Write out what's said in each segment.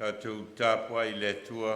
Tatou tapuai i le Atua.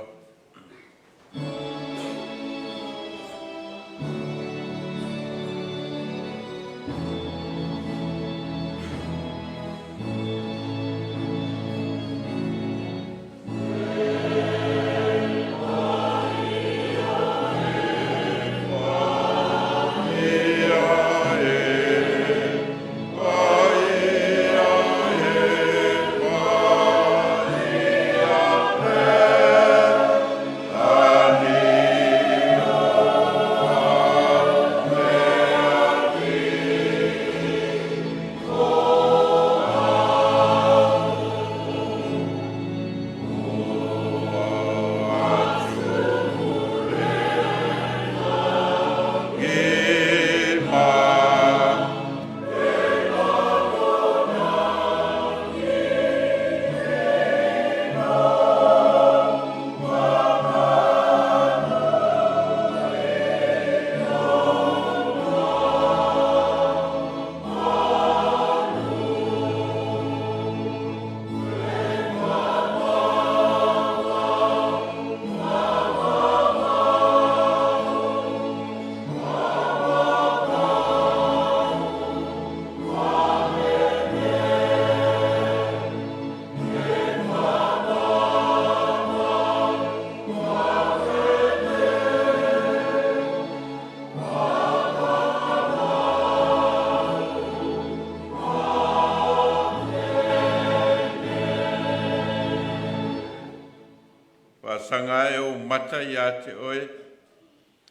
Faasaga ae ou mata ia te Oe,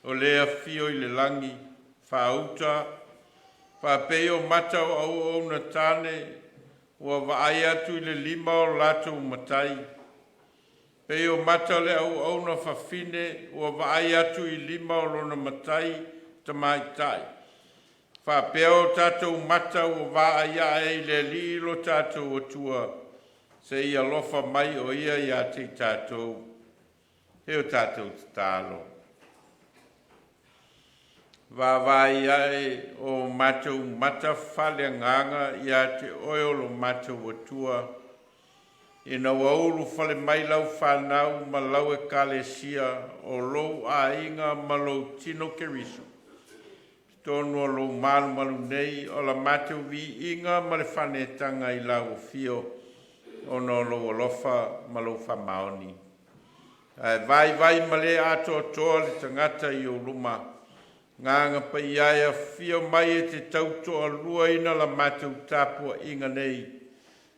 o le afio i le lagi, faauta faapei o mata o auauna tane ua vaai atu i le lima o latou matai, pei o mata o le auauna fafine ua vaai atu i lima o lona matai tamaitai, faapea o tatou mata ua vaai ae i le Alii lo tatou Atua, seia alofa mai o Ia ia te i tatou. E o tatou tatalo. Vaavaai ae o matou mata faaleagaga ia te Oe o lo matou Atua, ina ua ulufale mai lau fanau ma lau Ekalesia, o lou aiga ma lou tino Keriso i totonu o lou malumalu nei, o le matou viiga ma le faanetaga i lau afio ona o lou alofa ma lou faamaoni. Ae vaivai ma le atoatoa le tagata i ou luma, Agaga Paia e, afio mai e te tautoaluaina la matou tapuaiga nei,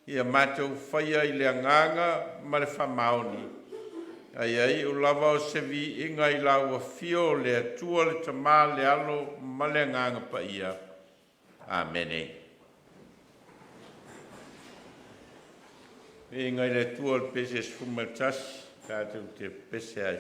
ia matou faia i le agaga ma le faamaoni, a ia iu lava o se viiga i lau afio le Atua le Tama le Alo ma le Agaga Paia. Amene. Viiga i le Atua i le pese 11 tatou te pepese ai.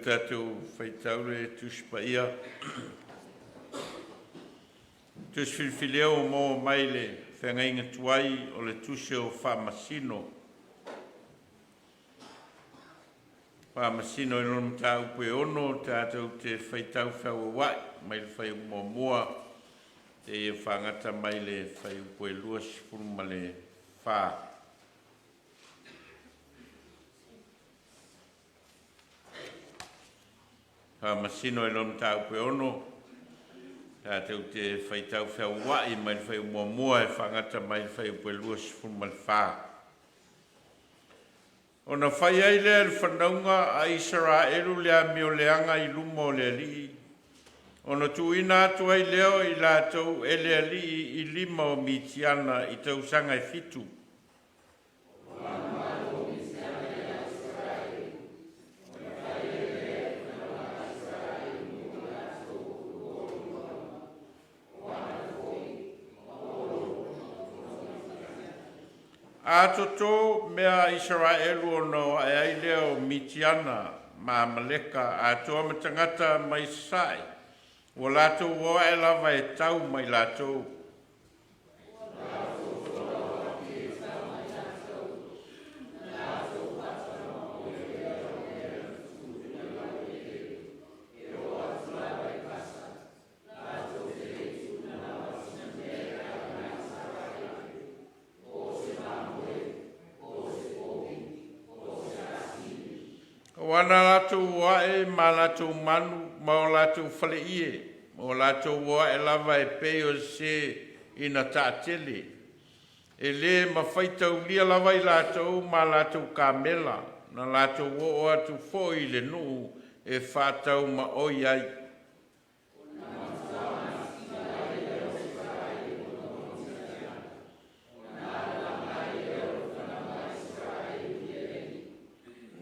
tatou faitau le Tusi Paia, Tusi Filifilia ua maua mai le feagaiga tuai o le Tusi o Faamasino. Faamasino i lona mataupu e 6 tatou te faitau feauaua'i mai le fuaiupu muamua seia fagata mai le fuaiupu e 24. Faamasino i lona mataupu e 6, tatou te faitau feauaua'i mai le fuaiupu muamua e faagata mai le fuaiupu e 24. Ona fai ai lea e le fanauga a Isaraelu le amioleaga i luma o le Alii, ona tuuina atu ai lea o i latou e le Alii i lima o Mitiana i tausaga e fitu. A toto mea a Isaraelu ona o ae ai lea o Mitiana ma Amaleka atoa ma tagata mai sasae, ua latou o ae lava e tau ma i latou. Ua na latou o ae ma latou manu ma o latou faleie, ma o latou o ae lava e pei o se ina taatele. E le mafaitaulia lava i latou ma latou kamela, na latou oo atu foi i le nuu e faataumaoi ai.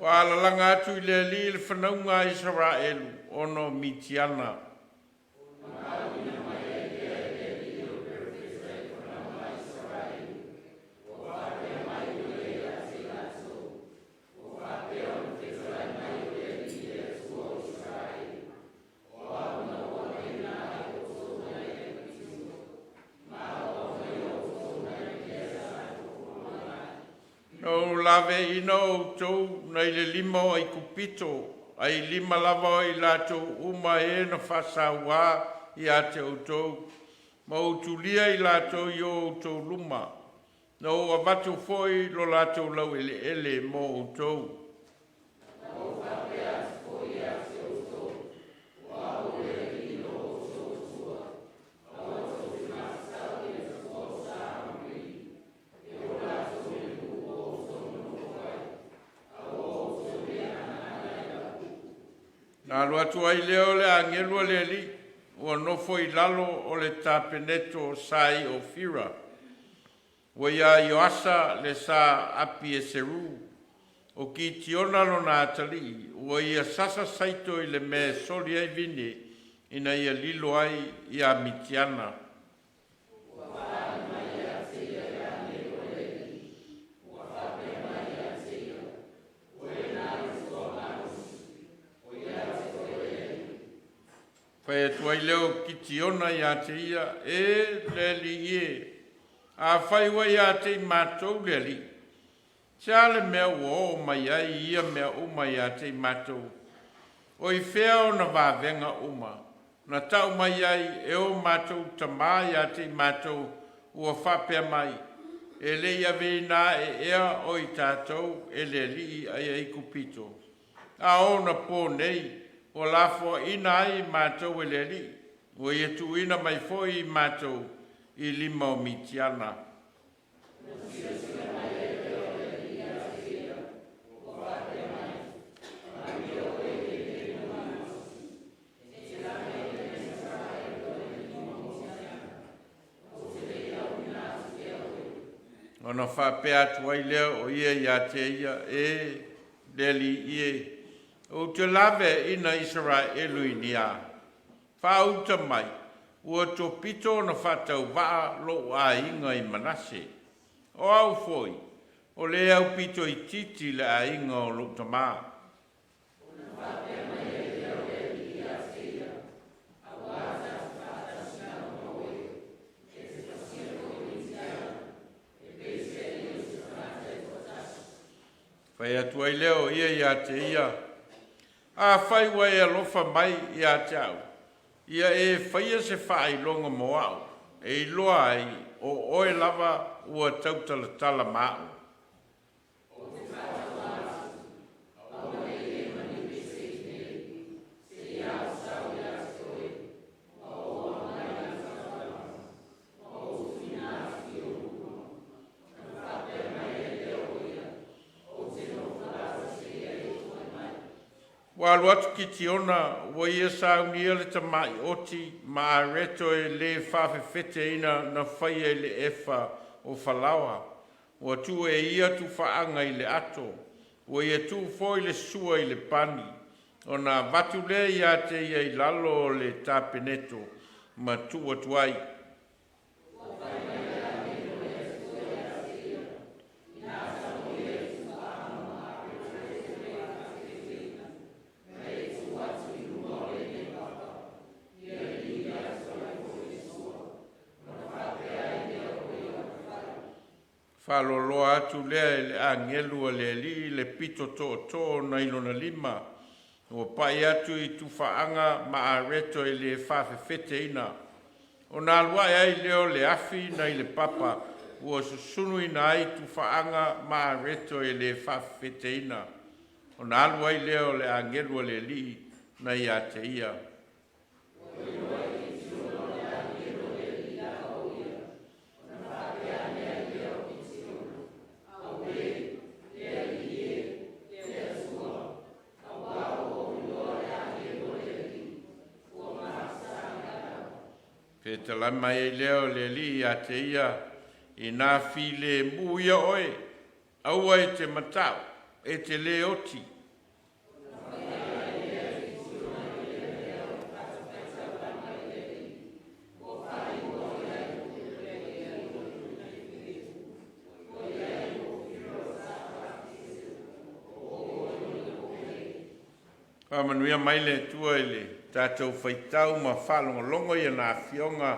Ua alalaga atu i le Alii le fanauga a Isaraelu ona o Mitiana. Na ou laveaiina outou mai le lima o Aikupito, ai lima lava o i latou uma e na faasauā ia te outou, ma ou tulia i latou i o outou luma. Na ou avatu foi lo latou laueleele mo outou. Na alu atu ai lea o le agelu a le Alii, ua nofo i lalo o le tapeneto sa i Ofira, ua ia Ioasa le sa Apieseru, o Kitiona lona atalii, ua ia sasa saito i le mea e soli ai vine ina ia lilo ai ia Mitiana. Fai atu ai lea o Kitiona ia te ia, “E le alii e, afai ua ia te i matou le Alii, se a le mea ua oo mai ai ia mea uma ia te i matou? O i fea ona vavega uma na tau mai ai e o matou tamā ia te i matou ua faapea mai, E le i aveina ae ea o i tatou e le Alii ai Aikupito? A o ona pō nei ua lafoaina ai matou e le Alii, ua ia tuuina mai foi i matou i lima o Mitiana.” Ona faapea atu ai lea o ia ia te ia, “E le Alii e, ou te laveaina Isaraelu i ni a? Faauta mai, ua topito ona faatauvaa lou aiga i Manase. O au foi o le aupito itiiti i le aiga o lou tamā.” Fai atu ai lea o ia iā te ia, Afai ua e alofa mai ia te au, ia e faia se faailoga mo a'u, e iloa ai o oe lava ua tautalatala ma a'u. Ua alu atu Kitiona ua ia saunia le tamai oti ma areto e lē faafefeteina na faia i le efa o falaoa. Ua tuu e ia tufaaga i le ato, ua ia tuu foi le sua i le pani, ona avatu lea ia te ia i lalo o le tapeneto ma tuu atu ai. Faaloloa atu lea e le agelu a le alii le pito tootoo nai lona lima, ua pai atu i tufaaga ma areto e le faafefeteina, ona alu ae ai lea o le afi nai le papa ua susunuina ai tufaaga ma areto e le faafefeteina, ona alu ai lea o le agelu a le Alii nai ia te ia. Fetalai mai ai lea o le Alii ia te ia, ina filemu ia oe, aua e te mata'u, e te lē oti. Faamanuia mai le Atua i le tatou faitau ma faalogologo i ana Afioga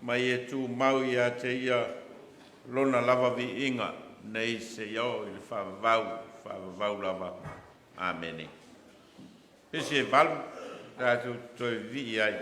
ma ia tumau ia te Ia Lona lava viiga nei seia oo i le faavavau, faavavau lava. Amene. Pese e 8 tatou te toe vivii ai.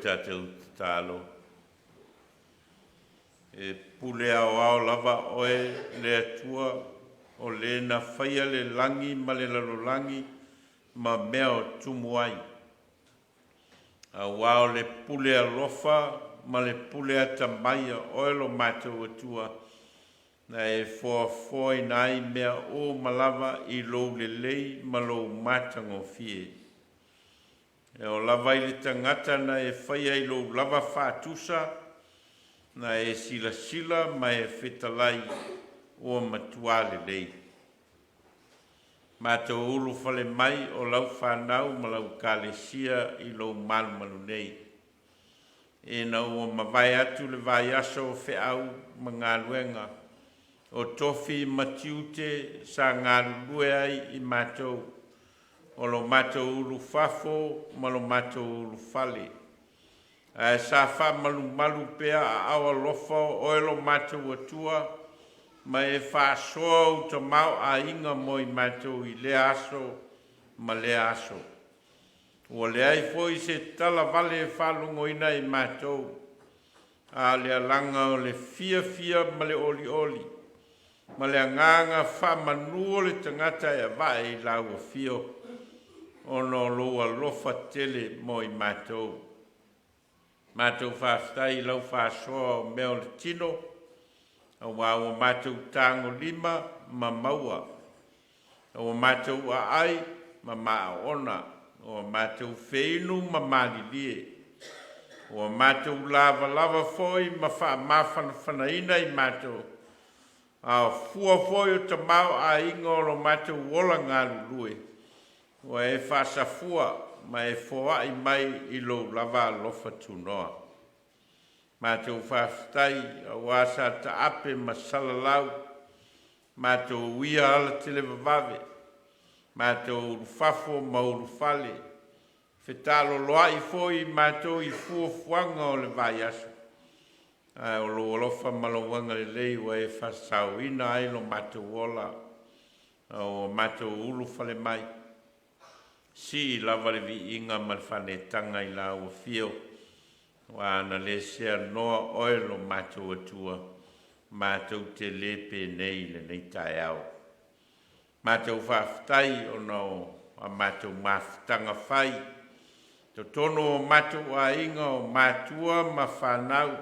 tatou tatalo. E pule aoao lava oe le Atua o le na faia le lagi ma le lalolagi ma mea o tumu ai. Auā o le pule alofa ma le pule atamai a oe lo matou Atua na e foafoaina ai mea uma lava i lou lelei ma lou matagofie. E oo lava i le tagata na e faia i lou lava faatusa, na e silasila ma e fetalai ua matuā lelei. Matou ulufale mai o lau fanau ma lau Ekalesia i lou malumalu nei, ina ua mavae atu le vaiaso o feau ma galuega o tofi ma tiute sa galulue ai i matou o lo matou ulufafo ma lo matou ulufale, ae sa faamalumalu pea aao alofa o oe lo matou Atua ma e faasoa ou tamaoaiga mo i matou i lea aso ma lea aso. Ua leai foi se talavale e faalogoina e i matou, a o le alaga o le fiafia ma le olioli ma le agaga faamanu o le tagata e avae i lau afio ona o lou alofa tele mo i matou. Matou faafetai i lau faasoa o mea o le tino, auā ua matou tagolima ma maua, ua matou aai ma maoona, ua matou feinu ma malilie, ua matou lavalava foi ma faamafanafanaina i matou, a o fua foi o tamaoaiga o lo matou ola galulue, ua e faasafua ma e foai mai i lou lava alofa tunoa. Matou faafetai auā sa taape ma salalau, matou uia alatelevavave, matou ulufafo ma ulufale, fetaaloloai foi matou i fuafuaga o le vaiaso, ae o lou alofa ma lou agalelei ua e faasaoina ai lo matou ola, a ua matou ulufale mai. Sii lava le viiga ma le faanetaga i lau afio, aua ana le seanoa oe lo matou Atua, matou te le penei i lenei taeao. Matou faafetai ona o a matou mafutaga fai i totonu o matou aiga o matua ma fanau,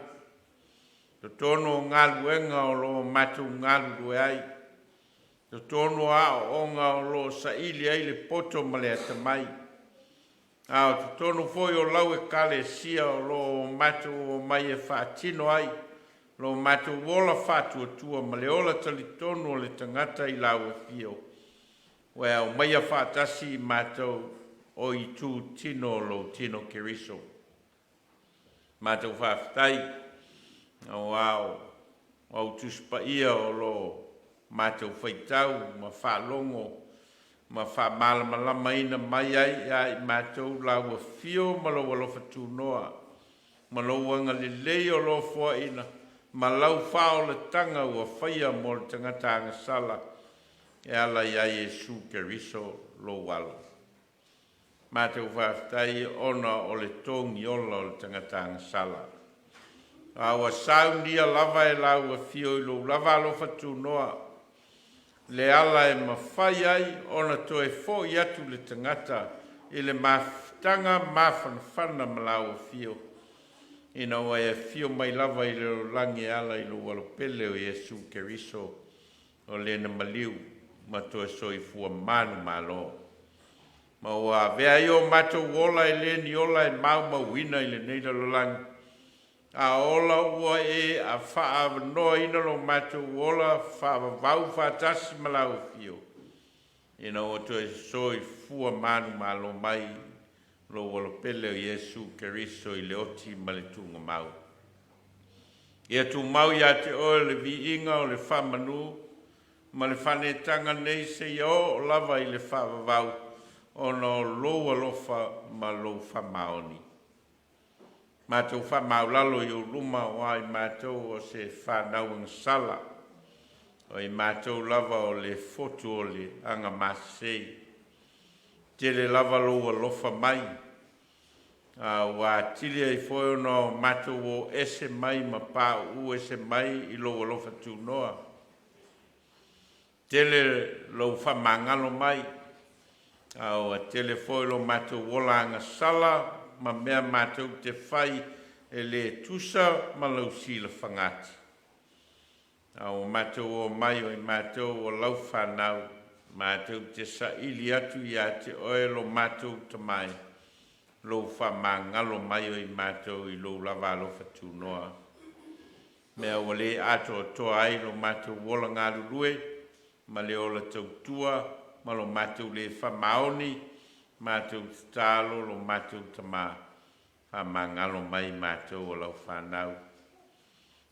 totonu o galuega o lo o matou galulue ai, totonu o aoaoga o lo o saili ai le poto ma le atamai, a o totonu foi o lau Ekalesia o lo o matou omai e faatino ai lo matou ola faatuatua ma le ola talitonu o le tagata i lau afio, ua e aumaia faatasi i matou o itu tino o lou tino Keriso. Matou faafetai auā o au Tusi Paia o lo o matou faitau ma faalogo ma faamalamalamaina mai ai ia i matou lau afio ma lou alofa tunoa ma lou agalelei o lo o foaina ma lau faaolataga ua faia mo le tagata agasala e ala iā Iesu Keriso lou Alo. Matou faafetai ona o le togiola o le tagata agasala, a ua saunia lava e lau afio i lou lava alofa tunoa le ala e mafai ai ona toe fo'i atu le tagata i le mafutaga mafanafana ma lau afio, ina ua e afio mai lava i le lalolagi e ala i lou Alo pele o Iesu Keriso o le na maliu ma toe soifua manumalo. Ma ua avea ai o matou ola e le ni ola e maumauina i lenei lalolagi, a ola ua e faaavanoaina lo matou ola faavavau faatasi ma lau afio, ina ua toe soifua manumalo mai lou Alo pele o Iesu Keriso i le oti ma le tugamau. Ia tumau ia te oe le viiga o le faamanu ma le faaneetaga nei seia oo lava i le faavavau ona o lou alofa ma lou faamaoni. Matou faamaualalo i ou luma auā o i matou o se fanau agasala, o i matou lava o le fotu o le agamasese. Tele lava lou alofa mai. A ua atili ai foi ona o matou o ese mai ma pauu ese mai i lou alofa tunoa. Tele lou faamagalo mai, a ua tele foi lo matou ola agasala ma mea matou te fai e le tusa ma lau silafagati. A ua matou omai o i matou o lau fanau, matou te saili atu ia te oe lo matou Tama e, lou faamagalo mai o i matou i lou lava alofa tunoa. Mea ua le atoatoa ai lo matou ola galulue ma le ola tautua ma lo matou le faamaoni, matou tatalo lo matou Tama, faamagalo mai matou o lau fanau.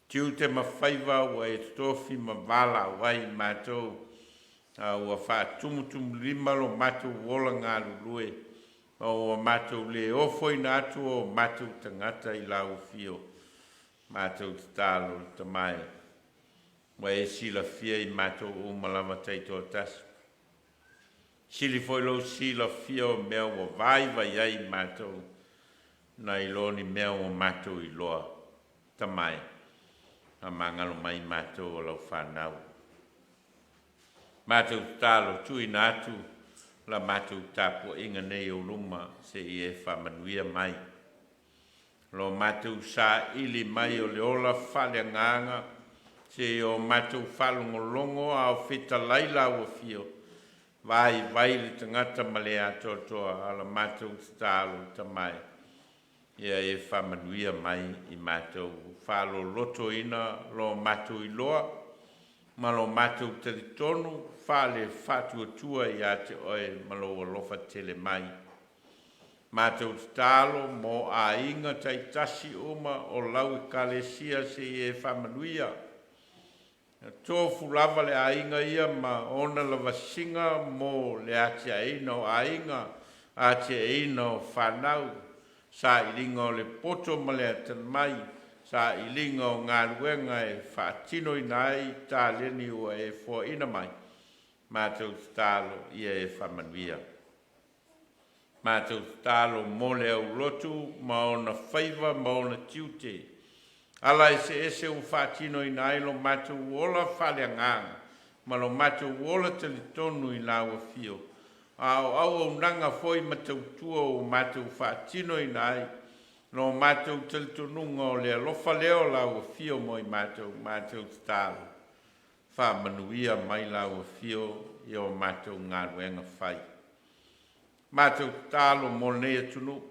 Tiute ma faiva ua e totofi ma valaau ai i matou, a ua faatumutumulima lo matou ola galulue, ma ua matou le ofoina atu o matou tagata i lau afio, matou tatalo le Tama e, ua e silafia i matou uma lava taitoatasi. Sili foi lou silafia o mea ua vaivai ai i matou, nai lo ni mea ua matou iloa. Tama e, faamagalo mai matou o lau fanau. Matou tatalo tuuina atu la matou tapuaiga nei i ou luma seia e faamanuia mai. Lo matou saili mai o le ola faaleagaga seia o matou faalogologo a o fetalai lau afio, vaivai le tagata ma le atoatoa a la matou tatalo Tama e, ia e faamanuia mai i matou faalolotoina lo matou iloa ma lo matou talitonu faale faatuatua ia te oe ma lou alofa tele mai. Matou tatalo mo aiga taitasi uma o lau Ekalesia seia e faamanuia. Tofu lava le aiga ia ma ona lavasiga mo le atiaeina o aiga, atiaeina o fanau, sailiga o le poto ma le atamai, sailiga o galuega e faatinoina ai taleni ua e foaina mai, matou tatalo ia e faamanuia. Matou tatalo mo le aulotu ma ona faiva ma ona tiute, ala eseese ua faatinoina ai lo matou ola faaleagaga ma lo matou ola talitonu i lau afio, a o auaunaga foi ma tautua ua matou faatinoina ai lo matou talitonuga o le alofa lea o lau afio mo i matou, matou tatalo, faamanuia mai lau afio i o matou galuega fai. Matou tatalo mo lenei atunuu,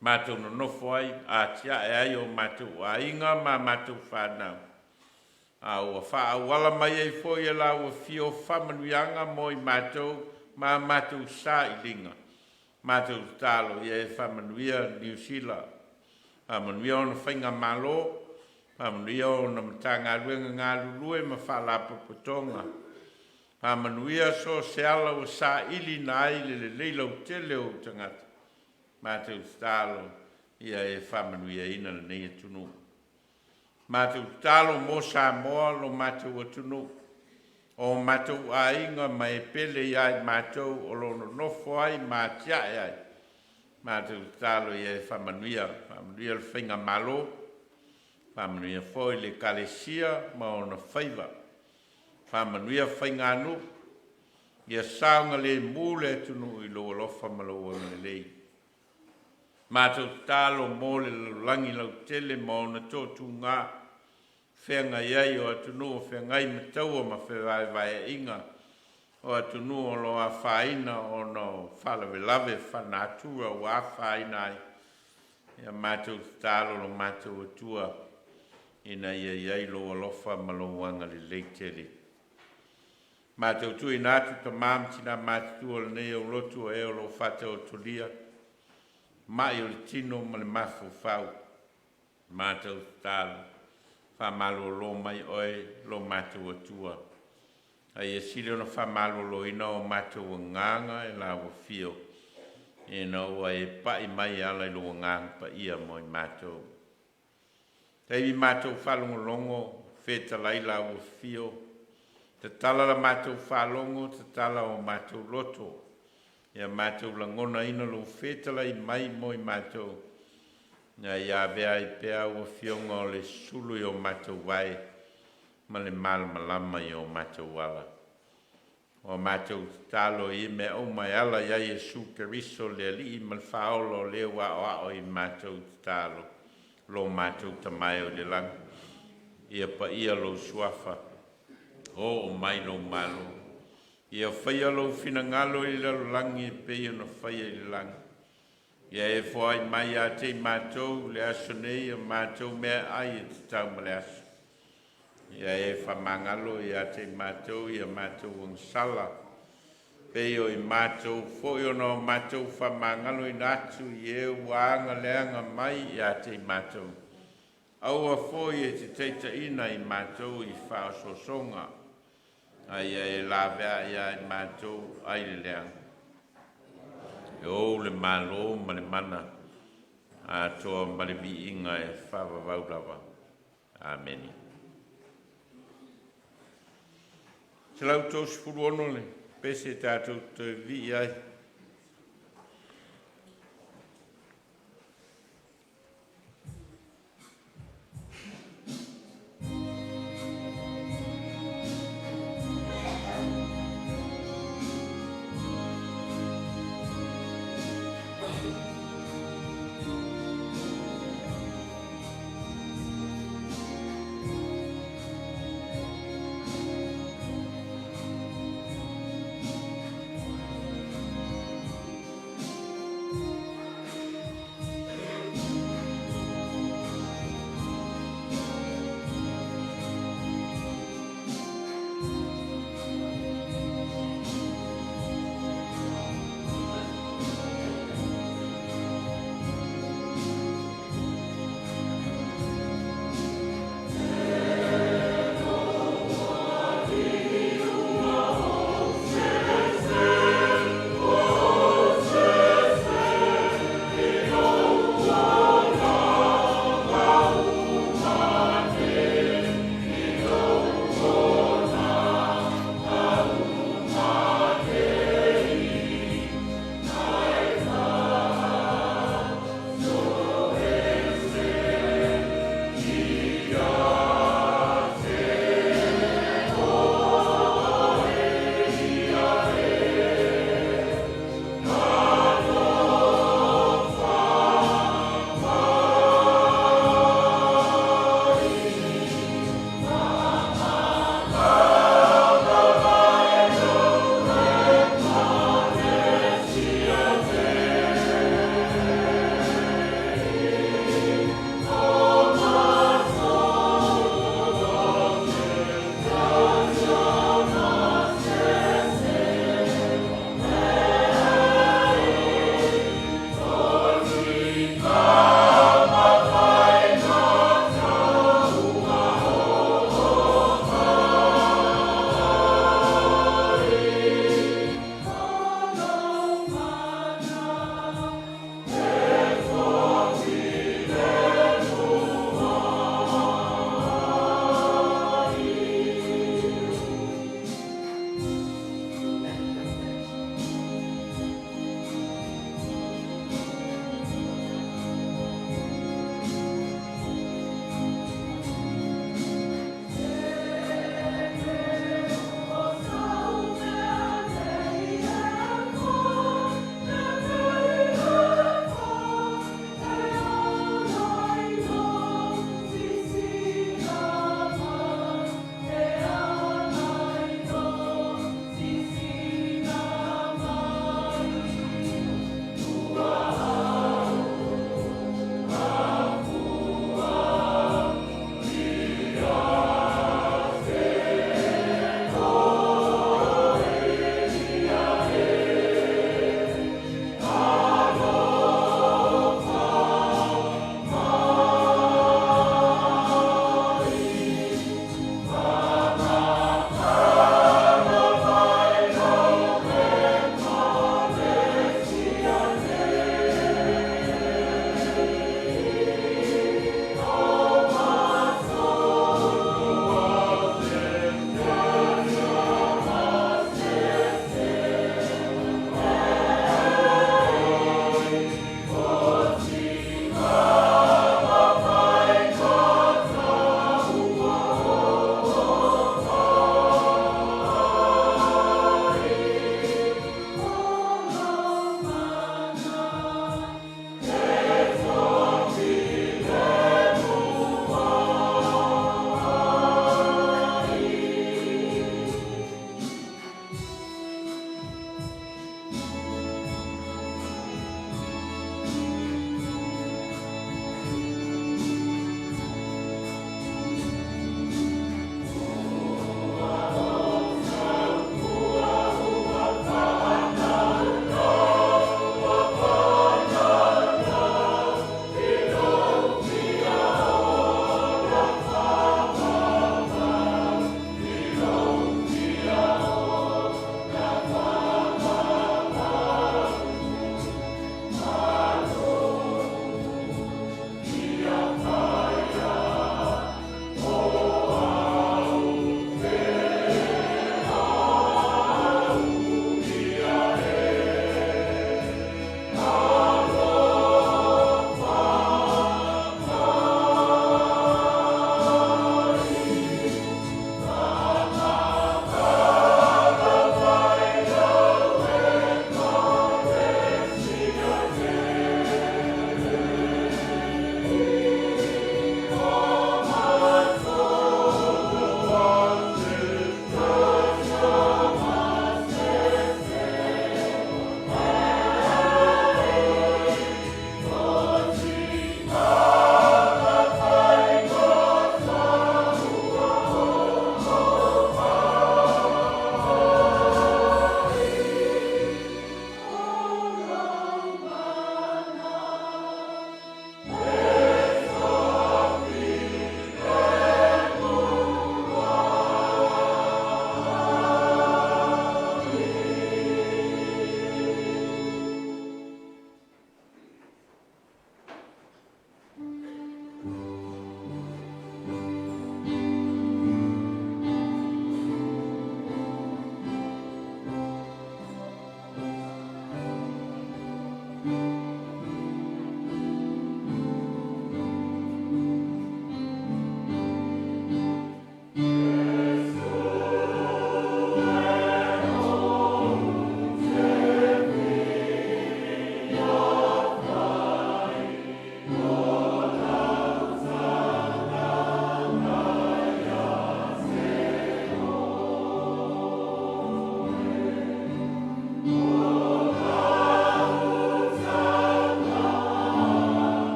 matou nonofo ai, atiae ai o matou aiga ma matou fanau, a ua faaauala mai ai foi e lau afio faamanuiaga mo i matou ma matou sailiga. Matou tatalo ia e faamanuia Niu Sila, faamanuia ona faigamalo, faamanuia ona Matagaluega galulue ma faalapotopotoga, faamanuia so o se ala ua sailiina ai le lelei lautele o ou tagata. Matou tatalo ia e faamanuiaina lenei atunuu. Matou tatalo mo Samoa lo matou atunuu, o matou aiga ma e pele ia i matou o lo o nonofo ai ma atiae ai. Matou tatalo ia e faamanuia, faamanuia le faigamalo, faamanuia foi le Ekalesia ma ona faiva, faamanuia faiganuu, ia saogalemu le atunuu i lou alofa ma lou agalelei. Matou tatalo mo le lalolagi lautele ma ona toatuga, feagai ai o atunuu o feagai ma taua ma fevaevaeaiga, o atunuu o lo o afaina ona o faalavelave faalenatura ua afaina ai. Ia matou tatalo lo matou Atua ina ia i ai lou alofa ma lou agalelei tele. Matou tuuina atu tamā ma tinā matutua o lenei aulotu o e o lo o faataotolia mai o le tino ma le mafaufau, matou tatalo, faamalolo mai oe lo matou Atua, a ia sili ona faamaloloina o matou agaga e lau afio ina ua e pai mai e ala i lou Agaga Paia mo i matou. Taimi matou faalogologo fetalai lau afio, tatala la matou faalogo, tatala o matou loto. Ia matou lagonaina lou fetalai mai mo i matou, ina ia avea ai pea au Afioga o le sulu i o matou vae ma le malamalama i o matou ala. Ua matou tatalo i mea uma e ala ia Iesu Keriso le Alii ma le Faaola o lea ua aoao i matou tatalo, lo matou Tama e i le lagi. Ia paia lou suafa, oo mai lou malo. Ia faia lou finagalo i le lalolagi e pei ona faia i le lagi. Ia e foai mai ia te i matou le aso nei o matou meaai e tatau ma le aso. Ia e faamagalo ia te i matou ia matou agasala, pei o i matou foi ona o matou faamagaloina atu i e ua agaleaga mai ia te i matou. Aua foi e te taitaiina i matou i faaosoosoga, ae ia e laveai ia i matou ai le leaga. E ou le Malo ma le mana atoa ma le viiga e faavavau lava. Amene. 136 le pese tatou te toe vivii ai.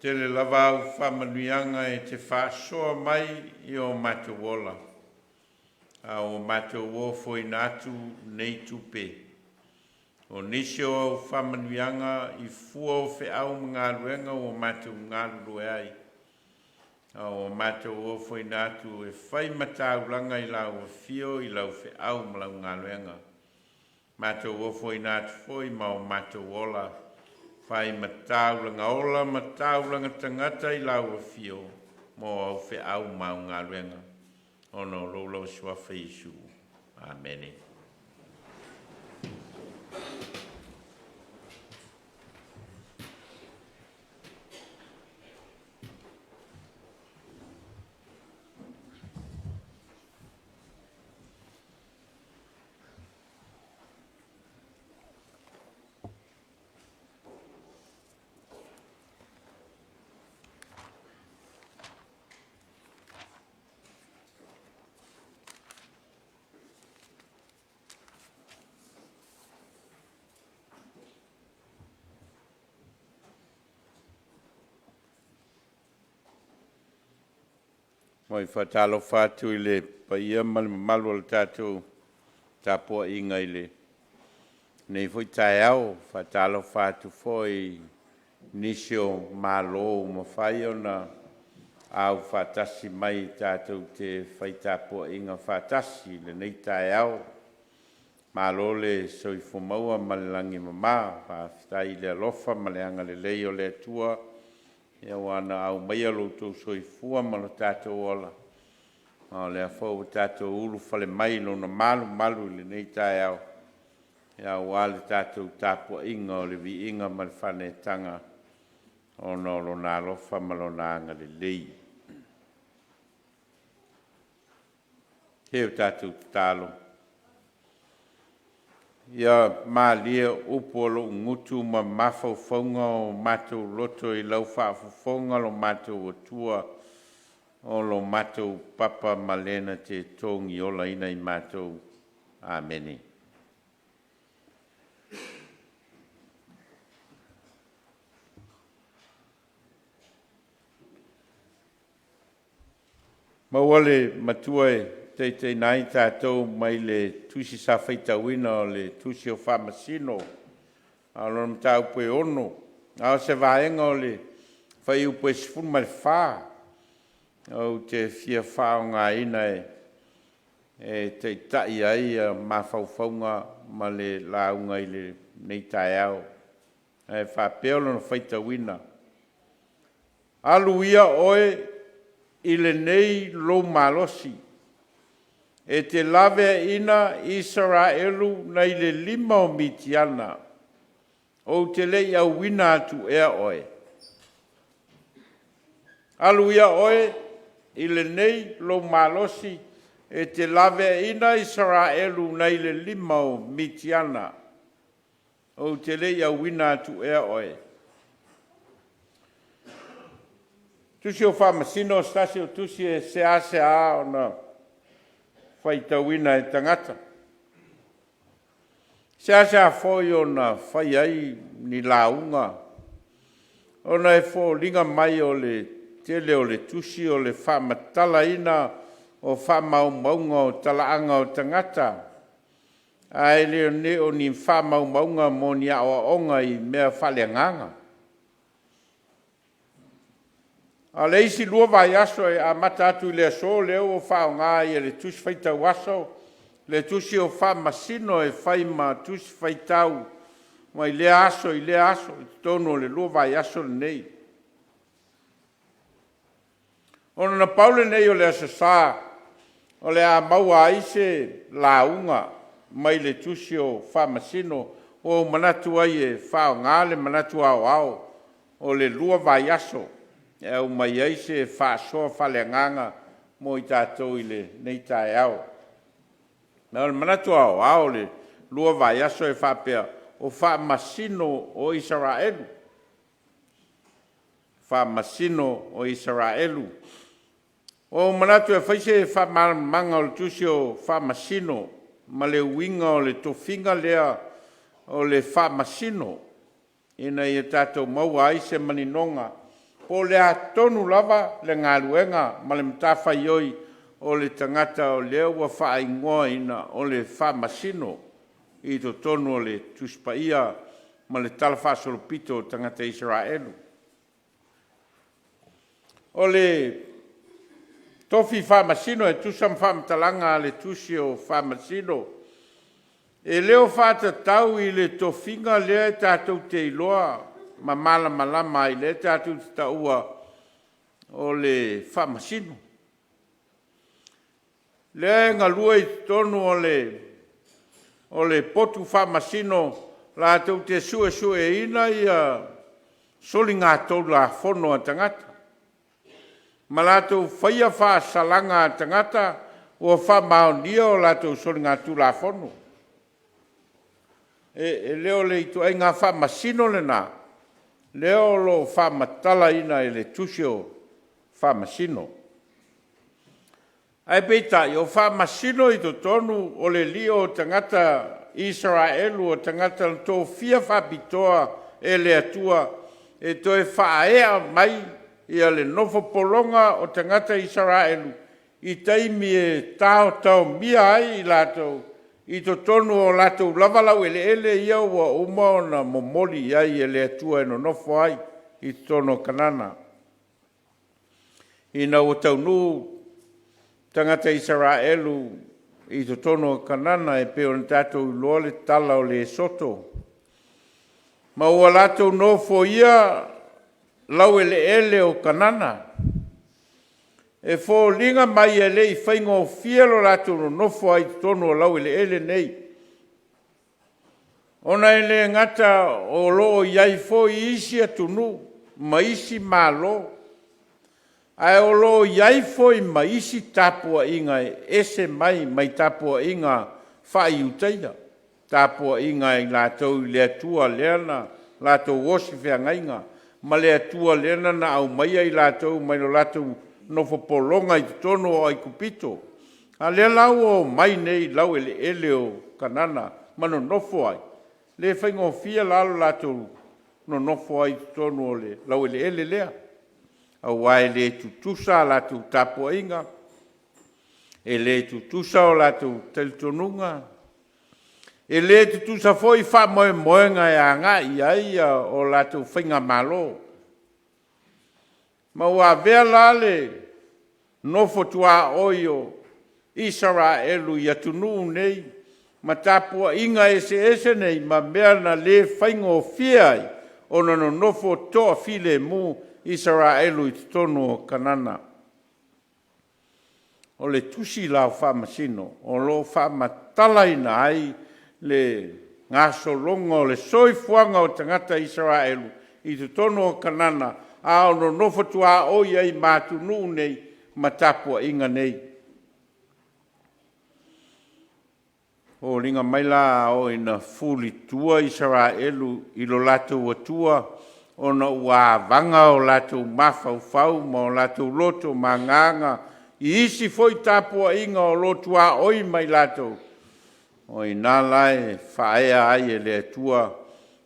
Tele lava au faamanuiaga e te faasoa mai i o matou ola, a ua matou ofoina atu nei tupe. O nisi o au faamanuiaga i fua o feau ma galuega ua matou galulue ai, a ua matou ofoina atu e fai ma taulaga i lau afio i lau feau ma lau galuega. Matou ofoina atu foi ma o matou ola, fai ma taulaga ola ma taulaga tagata i lau afio mo au feau ma au galuega, ona o lou lava Suafa Iesu. Amene. Moi faatalofa atu i le paia ma le mamalu o le tatou tapuaiga i lenei foi taeao. Faatalofa atu foi i nisi o malo ua mafai ona aufaatasi mai tatou te fai tapuaiga faatasi i lenei taeao. Malo le soifua maua ma le lagi e mama, faafetai i le alofa ma le agalelei o le Atua ua na aumaia lo outou soifua ma lo tatou ola, ma o lea foi ua tatou ulufale mai i lona malumalu i lenei taeao aua le tatou tapuaiga o le viiga ma le faaneetaga ona o Lona alofa ma Lona agalelei. Se o tatou tatalo, ia malie upu a lou gutu ma mafaufauga o matou loto i lau faafofoga lo matou Atua, o lo matou papa ma le na te togiolaina i matou. Amene. Maua le Matua e taitaiina ai tatou mai le tusi sa faitauina o le Tusi o Faamasino, a o lona mataupu e 6, a o se vaega o le fuaiupu e 14 ou te fia faaaogaina e taitai ai mafaufauga ma le lauga i lenei taeao. Ae faapea lona faitauina, “Alu ia oe i lenei lou malosi e te laveaina Isaraelu nai le lima o Mitiana, ou te le i auina atu ea oe?” Alu ia oe i lenei lou malosi e te laveaina Isaraelu nai le lima o Mitiana, ou te le i auina atu ea oe? Tusi o Faamasino o se tasi o tusi e seasea ona faitauina e tagata, e seasea foi ona fai ai ni lauga ona e foliga mai o le tele o le tusi o le faamatalaina o faamaumauga o talaaga o tagata, ae le o ni faamaumauga mo ni aoaoga i mea faaleagaga. A o le isi 2 vaiaso e amata atu i le aso lea ua faaaoga le Tusi Faitau Aso, le Tusi o Faamasino e fai ma Tusi Faitau mai lea aso i lea aso i totonu o le 2 vaiaso lenei. Ona na pau lenei o le Aso Sa o le a maua ai se lauga mai le Tusi o Faamasino, ua ou manatu ai e faaaoga le manatu aoao o le 2 vaiaso e aumai ai se faasoa faaleagaga mo i tatou i lenei taeao. Ma o le manatu aoao o le 2 vaiaso e faapea, o Faamasino o Isaraelu, Faamasino o Isaraelu. Ua ou manatu e fai se faamalamalamaga o le Tusi o Faamasino ma le uiga o le tofiga lea o le Faamasino, ina ia tatou maua ai se maninoga. po o le a tonu lava le galuega ma le matafaioi o le tagata o lea ua faaigoaina o le Faamasino i totonu o le Tusi Paia ma le Talafaasolopito o tagata Isaraelu. O le tofi Faamasino e tusa ma faamatalaga a le Tusi o Faamasino, e le o faatatau i le tofiga lea tatou te iloa ma malamalama ai, lea tatou te taua o le Faamasino. Lea e galue i totonu o le potu faamasino latou te suesueina ia soligatulafono a tagata ma latou faia faasalaga a tagata ua faamaonia o latou soligatulafono. E le o le ituaiga faamasino lena lea o lo o faamatalaina i le Tusi o Faamasino. Ae peitai o Faamasino i totonu o le lio o tagata Isaraelu, o tagata na tofia faapitoa e le Atua e toe faaea mai le nofo pologa o tagata Isaraelu i taimi e taotaomia ai i latou i totonu o latou lava laueleele ia ua uma ona momoli i ai e le Atua e nonofo ai i totonu o Kanana. Ina ua taunuu tagata Isaraelu i totonu o Kanana e pei ona tatou iloa le tala o le soto, ma ua latou nofoia laueleele o Kanana, e foliga mai e le i faigofie lo latou nonofo ai i totonu o laueleele nei, ona e le gata o lo o i ai foi isi atunuu ma isi Malo, ae o lo o i ai foi ma isi tapuaiga e ese mai tapuaiga faa-Iutaia, tapuaiga a i latou i le Atua lea na latou osi feagaiga ma le Atua lea na aumaia i latou mai lo latou nofo pologa i totonu o Aikupito. A o lea la ua omai nei i laueleele o Kanana ma nonofo ai, e le faigofie la lo latou nonofo ai i totonu o le laueleele lea, aua e le tutusa a latou tapuaiga, e le tutusa o latou talitonuga, e le tutusa foi faamoemoega e agai i ai o latou faigamalo. Ma ua avea la le nofo tuaoi o Isaraelu i atunuu nei ma tapuaiga eseese nei ma mea na le faigofie ai ona nonofo toafilemu Isaraelu i totonu o Kanana. O le Tusi la o Faamasino o lo o faamatalaina ai le gasologa o le soifuaga o tagata Isaraelu i totonu o Kanana, a o nonofo tuaoi ai ma atunuu nei ma tapuaiga nei. E foliga mai la a oo ina fulitua Isaraelu i lo latou Atua ona ua avaga o latou mafaufau ma o latou loto ma agaga i isi foi tapuaiga o lo o tuaoi ma i latou, o i ina la e faaea ai e le Atua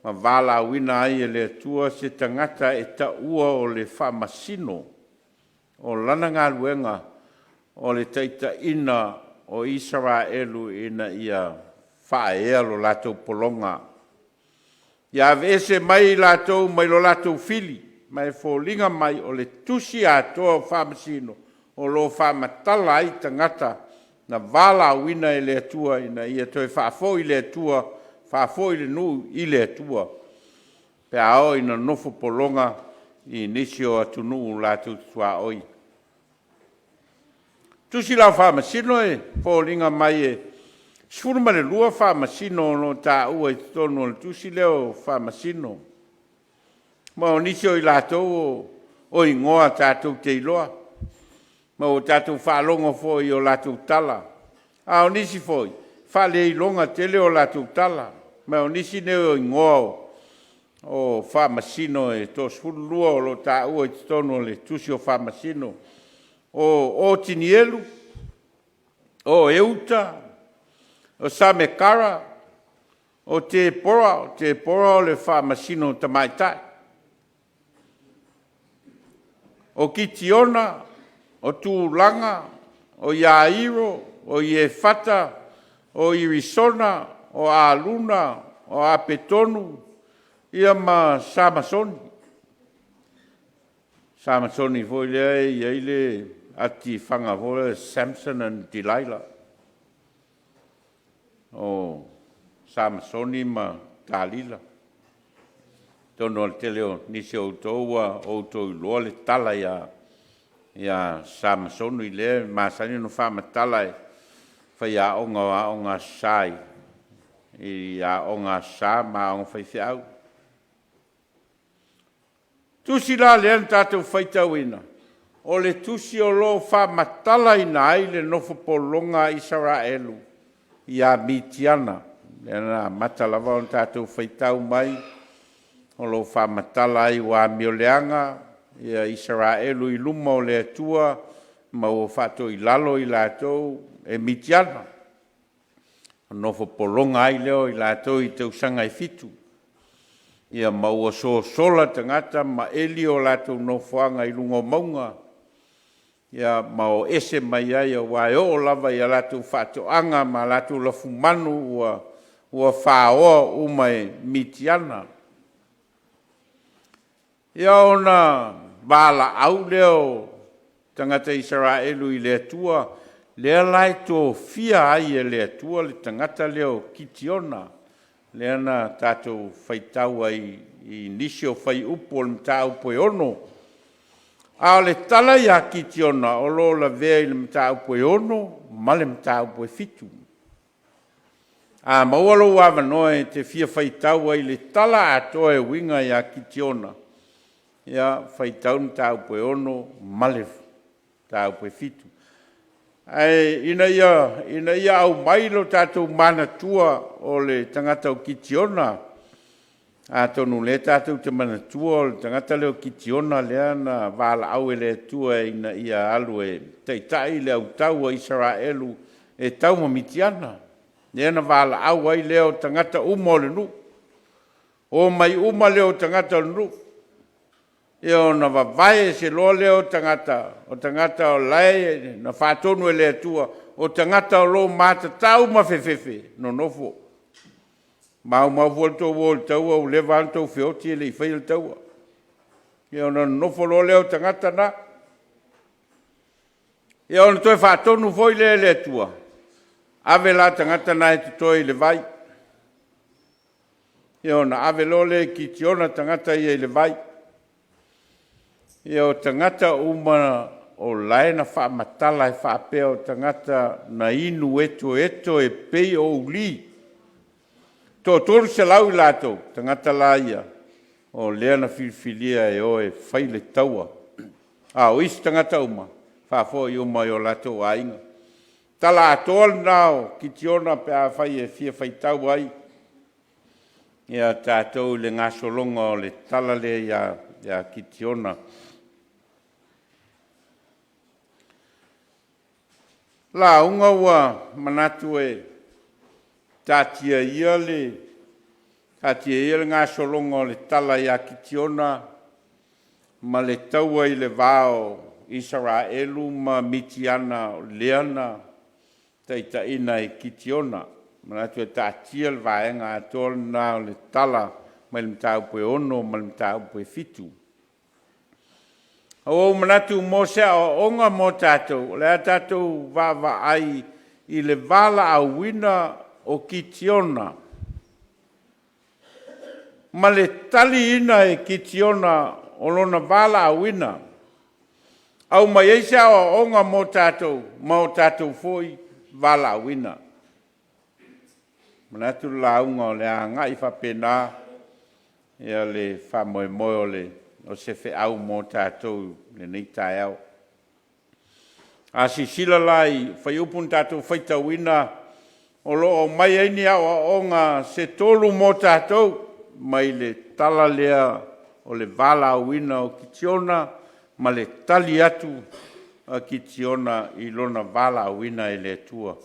ma valaauina ai e le Atua se tagata e taua o le Faamasino. O lana galuega o le taitaiina o Isaraelu ina ia faaea lo latou pologa, ia aveese mai i latou mai lo latou fili, ma e foliga mai o le tusi atoa o Faamasino o lo o faamatala ai tagata na valaauina e le Atua ina ia toe faafoi le Atua, faafoi le nuu i le Atua pe a oo ina nonofo pologa i nisi o atunuu latou te tuaoi. Tusi la o Faamasino e foliga mai e 12 Faamasino o lo o taua i totonu o le tusi lea o Faamasino, ma o nisi o i latou o igoa tatou te iloa ma ua tatou faalogo foi i o latou tala, a o nisi foi e faaleiloga tele o latou tala. Ma o nisi nei o igoa o Faamasino e toa-12 o lo o taua i totonu o le tusi o Faamasino. O Otinielu, o Euta, o Samekara, o Tepora. O Tepora o le Faamasino Tamaitai. o Kitiona, o Tulaga, o Iairo, o Iefata, o Irisona, o Aluna, o Apetonu ma Samasoni. O Samasoni foi lea e i ai le atifaga foi lea Samson and Delilah, o Samasoni ma Talila. Atonu o le tele o nisi o outou ua outou iloa le tala ia Samasoni lea e masani ona faamatala e faiaoga o Aoga Aso Sa i Aoga Aso Sa ma aoga faifeau. O le tusi la lea na tatou faitauina, o le tusi o lo o faamatalaina ai le nofo pologa a Isaraelu ia Mitiana. Lea na amata lava ona tatou faitau mai o lo o faamatala ai ua amioleaga Isaraelu i luma o le Atua ma ua faatoilalo i latou e Mitiana, ona nofo pologa ai lea o i latou i tausaga e fitu, ma ua sosola tagata ma eli o latou nofoaga i luga o mauga, ma o ese mai ai, aua e oo lava ia latou faatoaga ma latou lafumanu ua faoa uma e Mitiana. Ia ona valaau lea o tagata Isaraelu i le Atua, lea la e tofia ai e le Atua le tagata lea o Kitiona, lea na tatou faitau ai i nisi o fuaiupu o le mataupu e 6. A o le tala ia Kitiona o lo o lavea i le mataupu e 6 ma le mataupu e 7. A maua lou avanoa e te fia faitau ai i le tala atoa e uiga ia Kitiona, ia faitau le mataupu e 6 ma le mataupu e 7. Ae ina ia aumai lo tatou manatua o le tagata o Kitiona, atonu o lea tatou te manatua o le tagata lea o Kitiona lea na valaau e le Atua ina ia alu e taitai le au tau a Isaraelu e tau ma Mitiana, lea na valaau ai lea o tagata uma o le nuu, omai uma lea o tagata o le nuu, ia ona vavae ese loa lea o tagata, o tagata o la e na faatonu e le Atua, o tagata o lo o matatau ma fefefe, nonofo. Maumau foi le tou o i le taua ua leva lava ona outou feoti e le i faia le taua. Ia ona nonofo loa lea o tagata na. Ia ona toe faatonu foi lea e le Atua, ave la tagata na e totoe i le vai. Ia ona ave loa lea e Kitiona tagata ia i le vai. Ia o tagata uma o la e na faamatala e faapea o tagata na inu etoeto e pei o ulī, e toa-300 i latou, tagata la ia o lea na filifilia e o e fai le taua, a o isi tagata uma, faafoi uma i o latou aiga. O le tala atoa lena o Kitiona pe afai e fia faitau ai tatou i le gasologa o le tala lea ia Kitiona. O lauga ua manatu e taatia ia le gasologa o le tala ia Kitiona ma le taua i le va o Isaraelu ma Mitiana lea na taitaiina e Kitiona. E manatu e taatia le vaega atoa lena o le tala mai le mataupu e 6 ma le mataupu e 7. Ae ua ou manatu mo se aoaoga mo tatou, o le a tatou vaavaai i le valaauina o Kitiona ma le taliina e Kitiona o lona valaauina, aumai ai se aoaoga mo tatou ma o tatou foi valaauina. E manatu o le lauga o le a agai faapena le faamoemoe o se feau mo tatou i lenei taeao. A silasila la i fuaiupu na tatou faitauina, o lo o aumai ai ni aoaoga se tolu mo tatou mai le tala lea o le valaauina o Kitiona ma le tali atu a Kitiona i lona valaauina e le Atua. O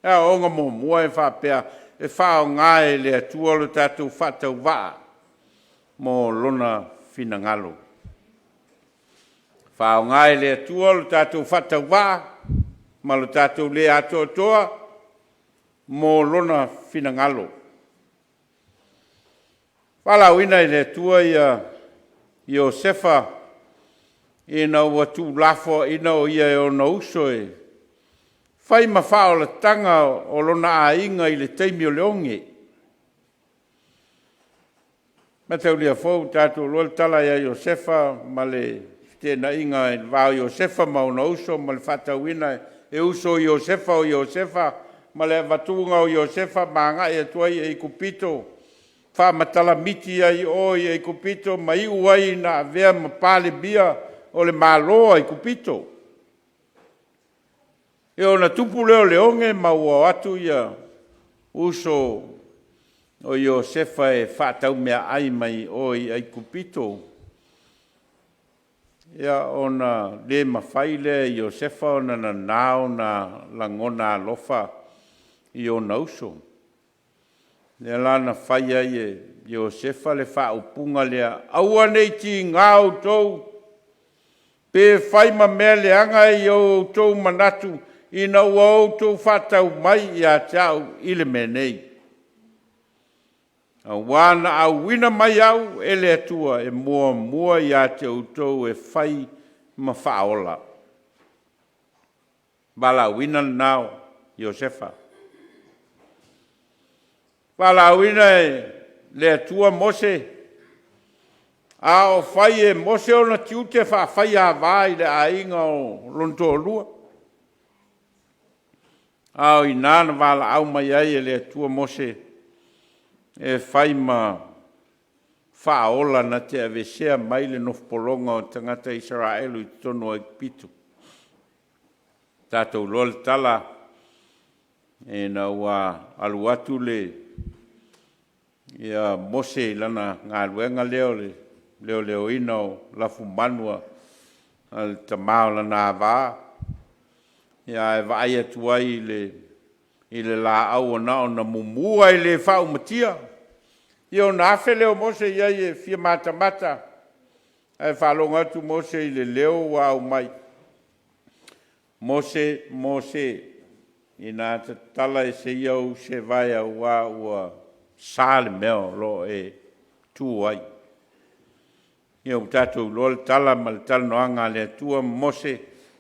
le aoaoga muamua e faapea, e faaaoga e le Atua lo tatou faatauvaa mo Lona finagalo. Faaaoga e le Atua lo tatou faatauvaa ma lo tatou le atoatoa mo Lona finagalo. Valaauina e le Atua Iosefa ina ua tuulafoaina o ia e ona uso e fai ma faaolataga o lona aiga i le taimi o le oge. Mataulia foi ua tatou iloa le tala ia Iosefa ma le feteenaiga i le va o Iosefa ma ona uso ma le faatauina e uso o Iosefa o Iosefa ma le avatuga o Iosefa ma agai atu ai i Aikupito, faamatala miti ai i o i Aikupito ma iu ai ina avea ma Palemia o le Malo o Aikupito. Ia ona tupu lea o le oge ma ua o atu uso o Iosefa e faatau meaai mai o i Aikupito, ia ona le mafai lea e Iosefa ona nana ona lagona alofa i ona uso. Lea la na fai ai e Iosefa le faaupuga lea, “Aua ne i tiga outou pe fai ma mea leaga i outou manatu ina ua outou faatau mai ia te au i le mea nei, aua na auina mai au e le Atua e muamua ia te outou e fai ma faaola.” Valaauina lena o Iosefa. Valaauina e le Atua Mose a o fai e Mose ona tiute faa-faiava i le aiga o lona toalua, a o i ina na valaau mai ai e le Atua Mose e fai ma faaola na te aveesea mai le nofopologa o tagata Isaraelu i totonu o Aikupito. Tatou iloa le tala ina ua alu atu le Mose i lana galuega lea o le leoleoina o lafumanu a le tama o lana ava, ae vaai atu ai i le laau ua na ona mumu ae le faaumatia. Ia ona afe lea o Mose i ai e fia matamata, ae faalogo atu Mose i le leo ua aumai, “Mose, Mose.” Ina a tatala ese ia ou seevae aua ua sa le mea o lo o e tu ai. Ia ua tatou iloa le tala ma le talanoaga a le Atua ma Mose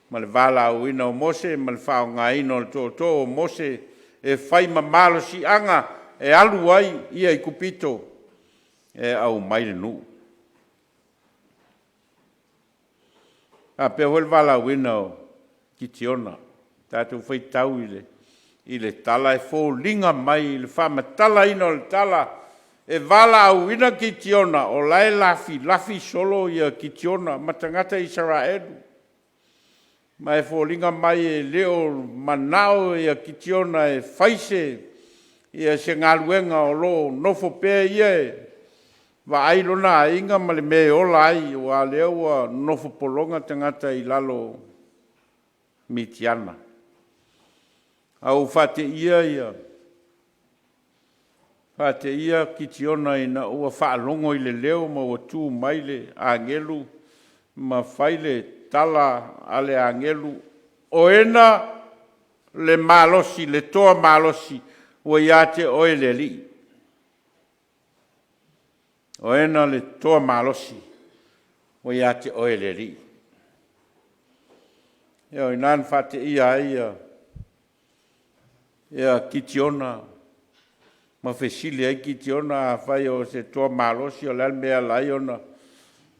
ma le valaauina o Mose ma le faaaogaina o le tootoo o Mose e fai ma malosiaga e alu ai i Aikupito e aumai le nuu. E faapea foi le valaauina o Kitiona. Tatou faitau i le tala e foliga mai i le faamatalaina o le tala e valaauina Kitiona o la e lafilafi solo Kitiona ma tagata Isaraelu, ma e foliga mai e le o manao Kitiona e fai se galuega, o lo o nofo pea ia e vaai lona aiga ma le mea e ola ai, aua o lea ua nofo pologa tagata i lalo o Mitiana. Ae ua faateia Kitiona ina ua faalogo i le leo ma ua tu mai le agelu ma fai le tala a le agelu, “Oena le malosi, le toa malosi ua ia te oe le Alii.” Oena le toa malosi ua ia te oe le Alii. Ia o i ina na faateia ai Kitiona ma fesili ai Kitiona, “Afai o se toa malosi, o le a le mea e ala ai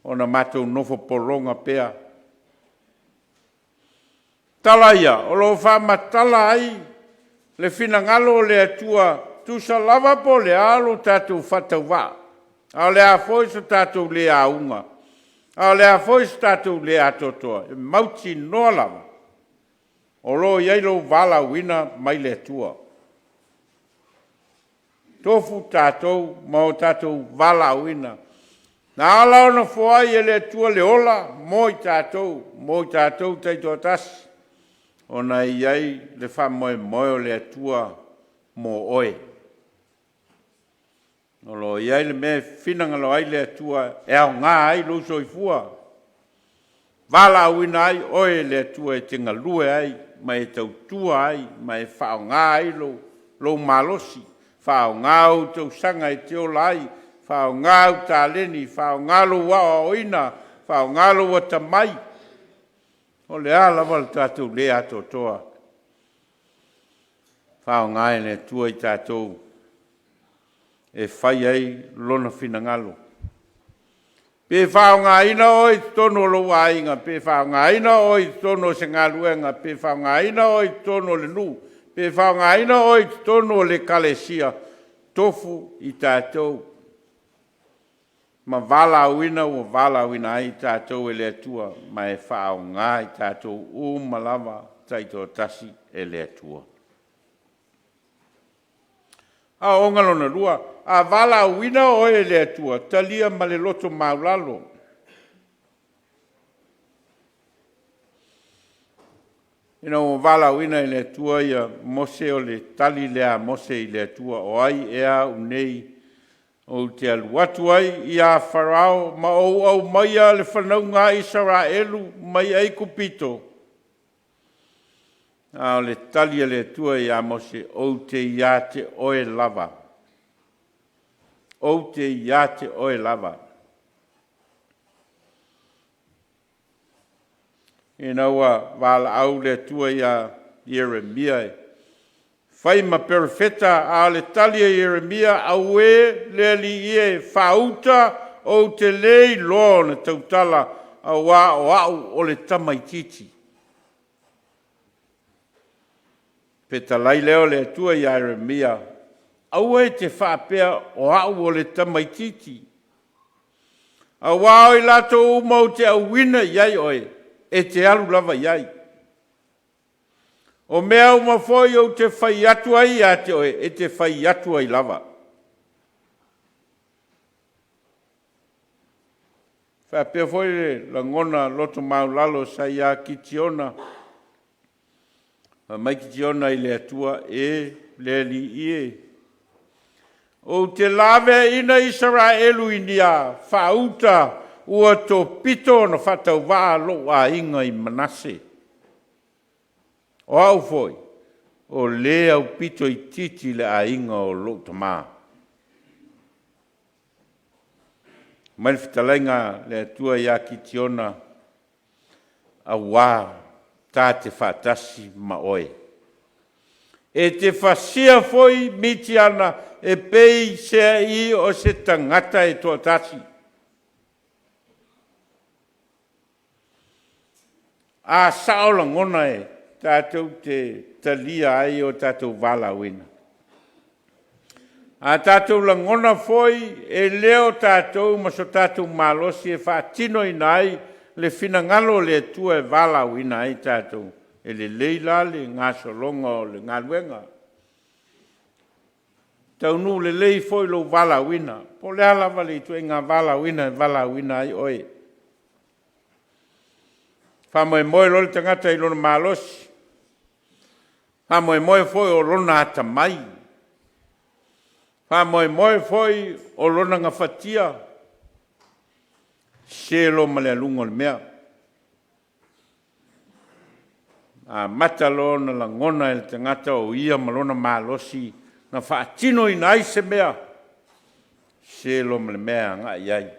ona matou nofo pologa pea?” Tala ia o lo o faamatala ai le finagalo o le Atua, tusa lava po o le a lo tatou faatauvaa, a o le a foi so tatou le auga, a o le a foi so tatou le atoatoa, e mautinoa lava o lo o i ai lou valaauina mai le Atua. Tofu tatou ma o tatou valaauina. Na ala ona foai e le Atua le ola mo i tatou, mo i tatou taitoatasi, ona e i ai le faamoemoe o le Atua mo oe. O lo o i ai le mea e finagalo ai le Atua e aoga ai lou soifua. Valaauina ai oe e le Atua e te galue ai ma e tautua ai ma e faaaoga ai lou, lou malosi, faaaoga ou tausaga e te ola ai, faaaoga au taleni, faaaoga lou aoaoina, faaaoga lou atamai. O le a lava le tatou le atoatoa, faaaoga e le Atua i tatou e fai ai Lona finagalo. Pe faaaogaina oe i totonu o lou aiga, pe faaaogaina oe i totonu o se galuega, pe faaaogaina oe i totonu o le nuu, pe faaaogaina oe i totonu o le ekalesia, tofu i tatou ma valaauina ua valaauina ai i tatou e le Atua, ma e faaaoga i tatou uma lava taitoatasi e le Atua. Aoaoga lona lua, a valaauina oe e le Atua, talia ma le loto maualalo. Ina ua valaauina e le Atua ia Mose, o le tali lea a Mose i le Atua, “O ai ea au nei ou te alu atu ai ia Farao ma ou aumaia le fanauga a Isaraelu mai Aikupito?” A o le tali a le Atua ia Mose, “Ou te ia te oe lava, ou te ia te oe lava.” Ina ua valaau le Atua ia Ieremia e fai ma perofeta, a o le tali a Ieremia, “Auē le Alii e, faauta, ou te le iloa ona tautala, auā o au o le tamaitiiti.” Fetalai lea o le Atua ia Ieremia, “Aua e te faapea, o au o le tamaitiiti, aua o i latou uma ou te auina i ai oe, e te alu lava i ai. O mea uma foi ou te fai atu ai ia te oe, e te fai atu ai lava.” E faapea foi le lagona loto maualalo sa ia Kitiona. Fai mai Kitiona i le Atua, “E le Alii e, ou te laveaiina Isaraelu i ni a? Faauta, ua topito ona faatauvaa lou aiga i Manase, o au foi o le aupito itiiti i le aiga o lou tama.” Fai mai le fetalaiga a le Atua ia Kitiona, “Auā ta te faatasi ma oe, e te fasia foi Mitiana e peiseai o se tagata e toatasi.” A sao lagona e tatou te talia ai o tatou valaauina, a tatou lagona foi e le o tatou ma so tatou malosi e faatinoina ai le finagalo o le Atua e valaauina ai tatou, e lelei la le gasologa o le galuega, taunuu lelei foi lou valaauina, po o le a lava le ituaiga valaauina e valaauina ai oe. Faamoemoe loa le tagata i lona malosi, faamoemoe foi o lona atamai, faamoemoe foi o lona gafatia, sese loa ma le aluga o le mea. Amata loa ona lagona e le tagata o ia ma lona malosi na faatinoina ai se mea, sese loa ma le mea e agai i ai.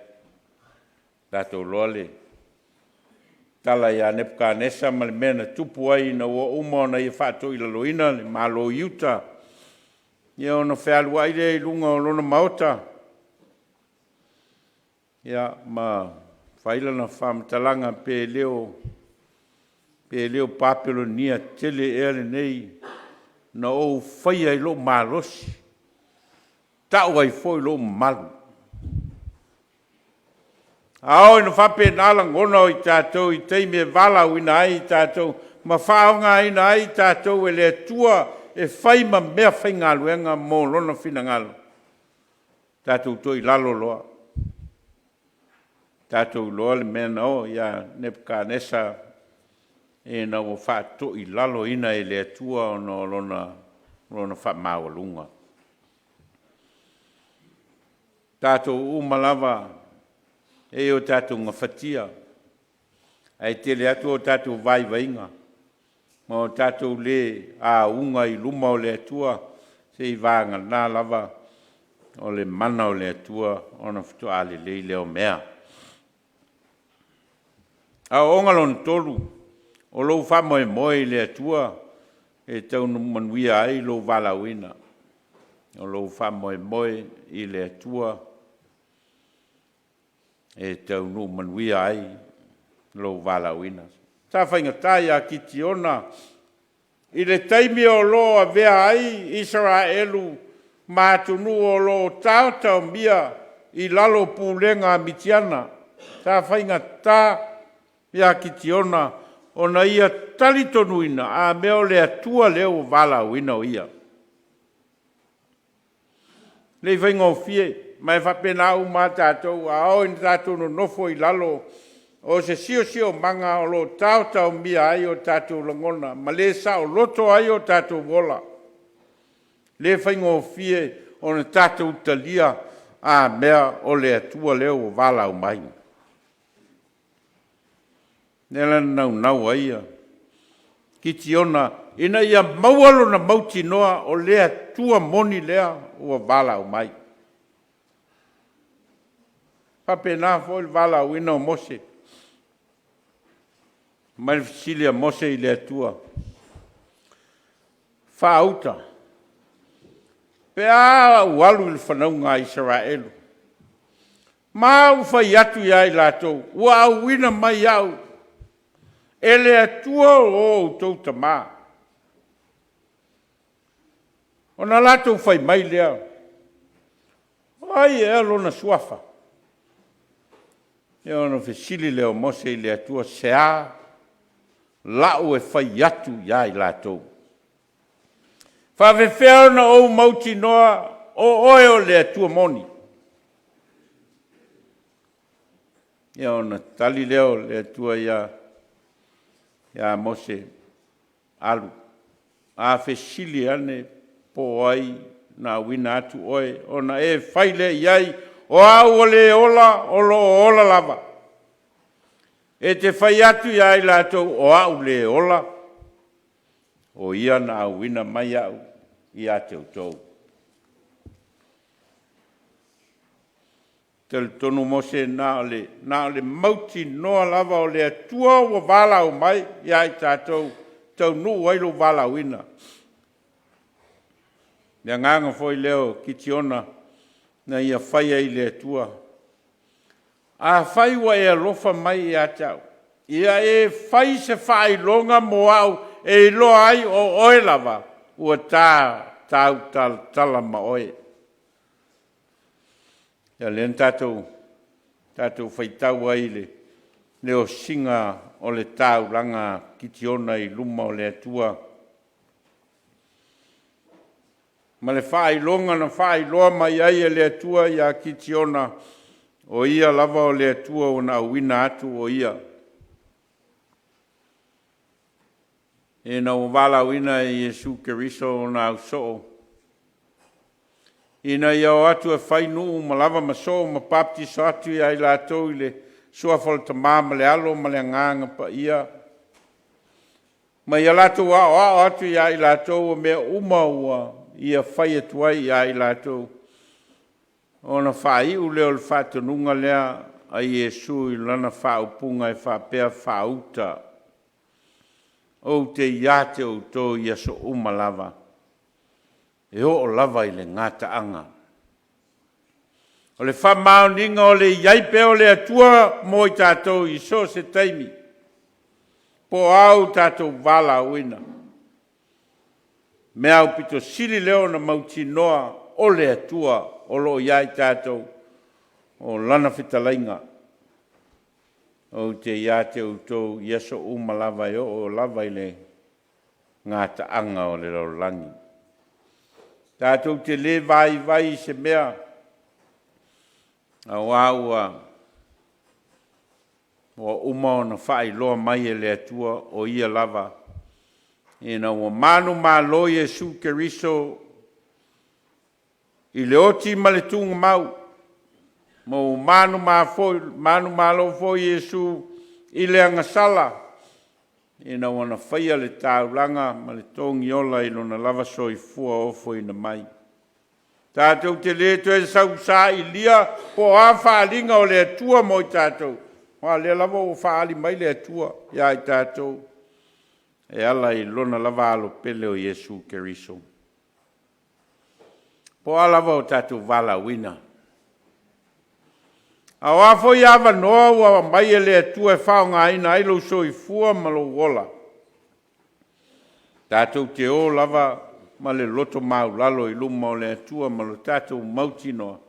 Tatou iloa le tala ia Nepukatanesa ma le mea na tupu ai ina ua uma ona ia faatoilaloina le Malo o Iuta, ia ona fealuai lea i luga o lona maota ma fai lana faamatalaga, pe le o Papelonia tele ea lenei na ou faia ai lou malosi, tau ai foi lou mamalu? A oo ina faapena lagona o i tatou i taimi e valaauina ai i tatou ma faaaogaina ai i tatou e le Atua e fai ma meafaigaluega mo Lona finagalo, tatou toilalo loa, tatou iloa le mea na oo ia Nepukatanesa ina ua faatoilaloina e le Atua ona o lona faamaualuga. Tatou uma lava e i o tatou gafatia. Ae tele atu o tatou vaivaiga ma o tatou le auga i luma o le Atua, seivagana lava o le mana o le Atua ona faatoa lelei lea o mea. Aoaoga lona tolu, o lou faamoemoe i le Atua e taunuu manuia ai lou valaauina. O lou faamoemoe i le Atua e taunuu manuia ai lou valaauina. Sa faigata ia Kitiona i le taimi o lo o avea ai Isaraelu ma atunuu o lo o taotaomia i lalo o pulega a Mitiana. Sa faigata ia Kitiona ona ia talitonuina a mea o le Atua lea ua valaauina o ia. E le i faigofie, ma e faapena uma lava tatou, a oo ina tatou nonofo i lalo o se siosiomaga o lo o taotaomia ai o tatou lagona ma le saoloto ai o tatou ola, e le faigofie ona tatou talia a mea o le Atua lea ua valaau mai. O lea la na naunau ai Kitiona ina ia maua lona mautinoa o le Atua moni lea ua valaau mai. E faapena foi le valaauina o Mose. Fai mai le fesili a Mose i le Atua, “Faauta, pe a ou alu i le fanauga a Isaraelu ma ou fai atu ia i latou, ua auina mai au e le Atua o outou tama, ona latou fai mai lea, O ai ea lona suafa?” Ia ona fesili lea o Mose i le Atua, “Se a lau e fai atu ia i latou? E faapefea ona ou mautinoa o Oe o le Atua moni?” Ia ona tali lea o le Atua ia Mose, “Alu, a fesili ane po o ai na auina atu oe, ona e fai lea i ai, O Au o Le ola o lo o ola lava. E te fai atu ia i latou, O Au le ola, o Ia na auina mai au ia te outou.” E talitonu Mose na o le mautinoa lava o le Atua ua valaau mai ia i tatou, e taunuu ai lou valaauina. O le agaga foi lea o Kitiona na ia faia i le Atua, “Afai ua e alofa mai ia te au, ia e fai se faailoga mo au e iloa ai o Oe lava ua ta tautalatala ma Oe.” Ia lea na tatou faitau ai i le osiga o le taulaga a Kitiona i luma o le Atua ma le faailoga na faailoa mai ai e le Atua ia Kitiona, o Ia lava o le Atua ua na auina atu o Ia. Ina ua valaauina e Iesu Keriso ona ausoo ina ia o atu e fai nuu ma lava ma soo ma papatiso atu ia i latou i le suafa o le Tama ma le Alo ma le Agaga Paia, ma ia latou aoao atu ia i latou o mea uma ua ia fai atu ai ia i latou, ona faaiu lea o le faatonuga lea a Iesu i lana faaupuga e faapea, “Faauta, ou te ia te outou i aso uma lava, e oo lava i le gataaga.” O le faamaoniga o le i ai pea o le Atua mo i tatou i so o se taimi, po o a o tatou valaauina, mea aupito sili lea ona mautinoa o le Atua o lo o ia i tatou, o Lana fetalaiga, “Ou te ia te outou i aso uma lava e oo lava i le gataaga o le lalolagi.” Tatou te le vaivai i se mea, aua ua uma ona faailoa mai e le Atua o Ia lava, ina ua manumalo Iesu Keriso i le oti ma le tugamau, ma ua manumalo foi Iesu i le agasala ina ua na faia le taulaga ma le togiola i lona lava soifua ofoina mai. Tatou te le toe sausailia po o a faaaliga o le Atua mo i tatou, aua o lea lava ua faaali mai le Atua ia i tatou e ala i Lona lava Alo pele o Iesu Keriso. Po o a lava o tatou valaauina, a o a foi avanoa ua aumai e le Atua e faaaogaina ai lou soifua ma lou ola, tatou te o lava ma le loto maualalo i luma o le Atua ma lo tatou mautinoa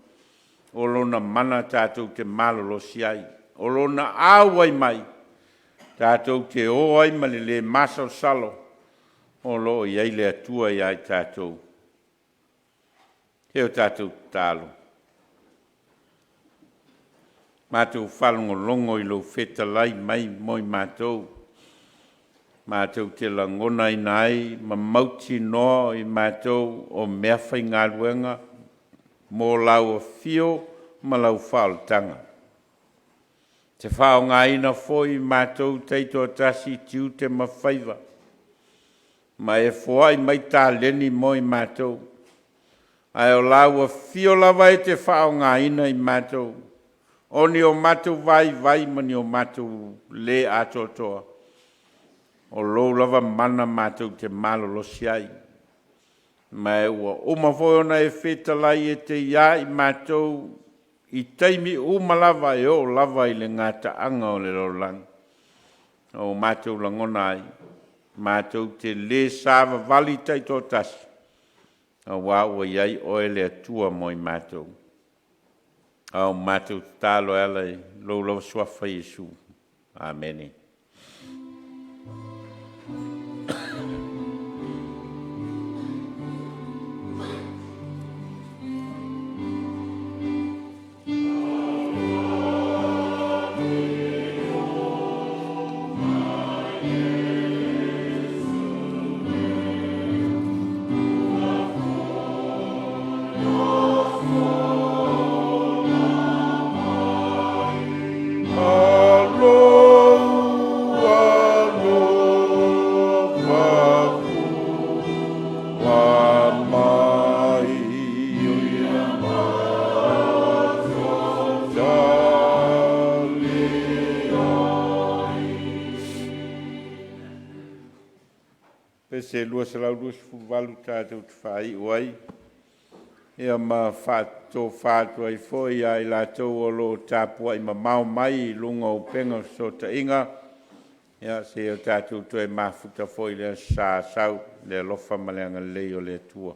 o Lona mana tatou te malolosi ai, o Lona auai mai tatou te o ai ma le le masalosalo o lo o i ai le Atua ia i tatou. Se o tatou tatalo, matou faalogologo i lou fetalai mai mo i matou, matou te lagonaina ai ma mautinoa o i matou o meafaigaluega mo lau afio ma lau faaolataga. E te faaaogaina foi matou taitoatasi i tiute ma faiva, ma e foai mai taleni mo i matou, ae o lau afio lava e te faaaogaina i matou, o ni o matou vaivai ma ni o matou le atoatoa, o lou lava mana matou te malolosi ai, ma ua uma foi ona e fetalai e te i a i matou i taimi uma lava e oo lava i le gataaga o le lalolagi. Ua matou lagona ai, matou te le savavali taitoatasi, aua ua i ai Oe le Atua mo i matou. A o matou tatalo e ala i lou lava Suafa Iesu. Amene. Pese 228 tatou te faaiu ai ia ma faatotofa atu ai foi ia i latou o lo o tapuai mamao mai i luga o upega o fesootaiga, ia seia o tatou toe mafuta foi i le Aso Sa. Sau i le alofa ma le agalelei o le Atua.